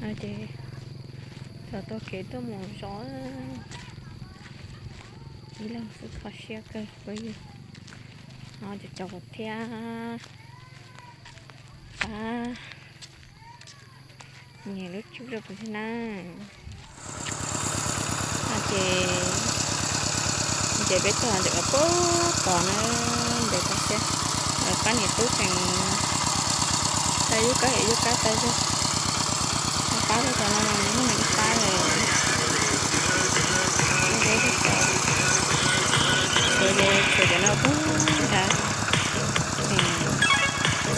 Ces txog tau kev tuaj mus zov ib leeg xwb kho siab kawg phooj ywg. No cov cov thiab pab nyiam lub tswb rau kuv thiab na. No ces nce peb tog ntawm puag tod na, nce tau thiab. Lawv pab niam tub tseem tau yub kab yub kab tau zog, pab rau cov no muaj ib pab lawm. Tshuav cov no puag nrad,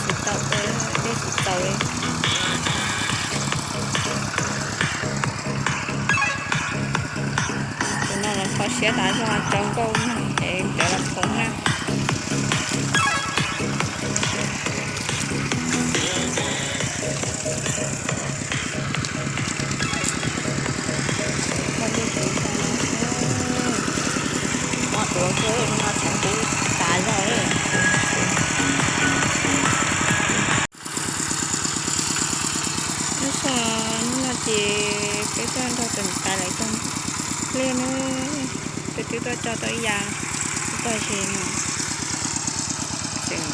tsis tau, dej tsis txaus li. Tus no los kho siab tas zog tso nkauj no es cov los kho na. Kho dej tsis txaus no, ob tuav kawg no tshav kub tas zog li. Lub sij hawm no ces peb tuaj nrog tus niam tais lawv cog liaj na, peb twb tuaj cog tau ib yam, tsis tau zis no, tseem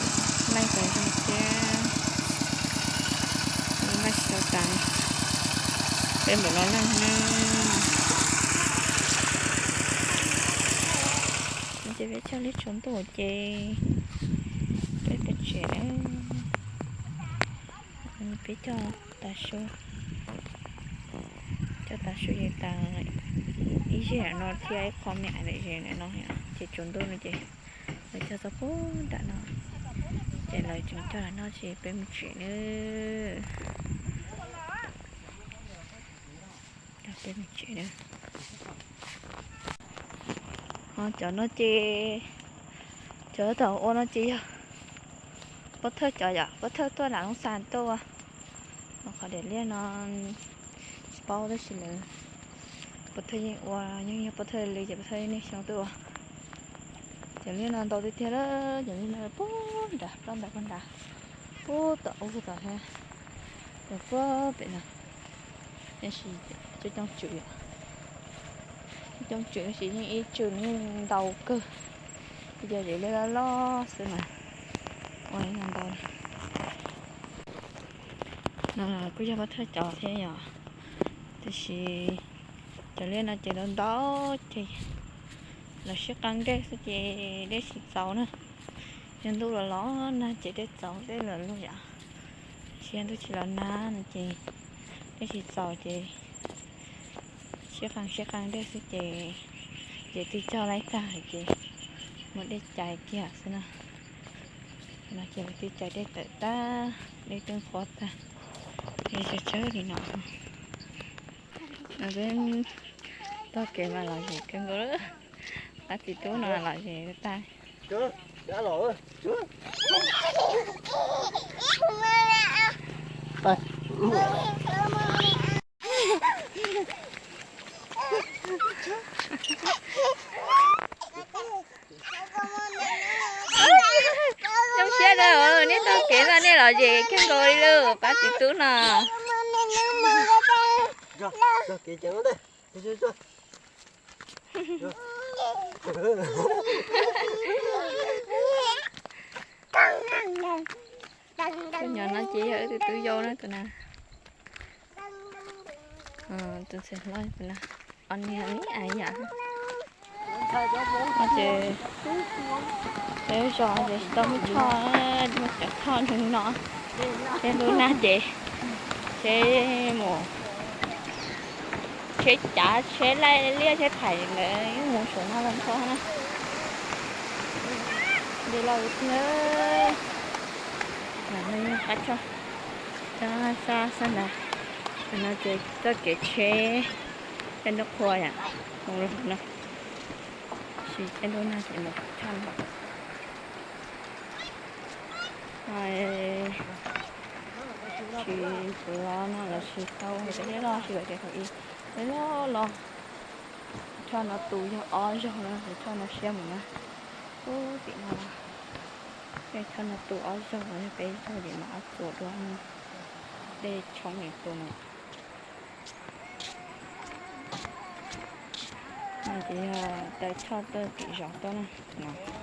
laij tas zog thiab, laij tsis tau tas, peb npaum no leej na. Ces peb cog liaj tsaus ntuj ces peb pem tsev na. Peb cog tav su, cog tav su ces tas ib zeg no thiab ib qho me me ntawm ze ntawm no, ces tsaus ntuj no ces lawv cog txog puag nram no, ces lawv tseem cog no ces peb mus tsev nawb. Peb mus tsev nawb. Ho cov no ces, cov tau ua no ces yog pov thawj cov yom, pov thawj tuaj nram Looj Xas tuaj ua. Qhov diav liaj no tsis paub tab sis lawv pov thawj yeej ua, yeej yog pov thawj li ces pov thawj yeej niaj xyoo tuaj ua. Cov liaj no ntau tiag tiag lawm, cov liaj no puag nrad, ploj nrad puag nrad, puag tom ub tod thiab, puag pem no. Tab sis coob coob tswm, coob coob tswm tab sis yeej ib tswm yeej ntau kawg, ib co zes liaj loj loj xwb mas ua ntau. No kuj yog pov thawj cov thiab yom, tiam sis cov liaj no ces ntau ntau ces los siab qee dej xwb ces dej tsis txaus na. Yog ntuj los los nag ces dej txaus dej los luag yom, tsis yog ntuj tsis los nag no ces dej tsis txaus ces siab qee siab qee dej xwb ces, ces twb cog laib tag ces muaj dej cais kiag xwb na. No ces lawv twb cais dej tawm tag, dej twb qhuav tag, dej tsawg tsawg li no. No peb tog kev mas lom zem kawg nkaus, pab txiv tub no lom zem tag. Zoo siab na, nej tog kev mas nej lom zem kawg nkaus li lauj, pab txiv tub no. Tus nyuam no ces yog wb tus tub yau na tus na. Tus ntxhais hlob tus na, ob niag me me yam. Ces peb zos ces tsis tau muaj choj, muaj cov choj nrog no. Tej ntuj nag ces tsheb mus, tsheb cav, tsheb laij liaj, tsheb thaij ntawd yeej mus saum no los nrho na. Nti loj tiag. Qab choj, sab sab ntawd, no ces txoj kev tsheb, caij ntuj qhua yom, mus los no, sis caij ntuj nag ces mus choj no. Tsis los no los sis tau hais tias liaj loj sis lawv tias thaum ub liaj loj los. Choj no tu yog ob zaug na, choj no siab mus na. Ub tim no, tej choj no tu ob zaug, yog peb zaug ces mam ob txuas dua, tej tshoob nim tu no. Ces yog taw choj tuaj tim zos tuaj na no.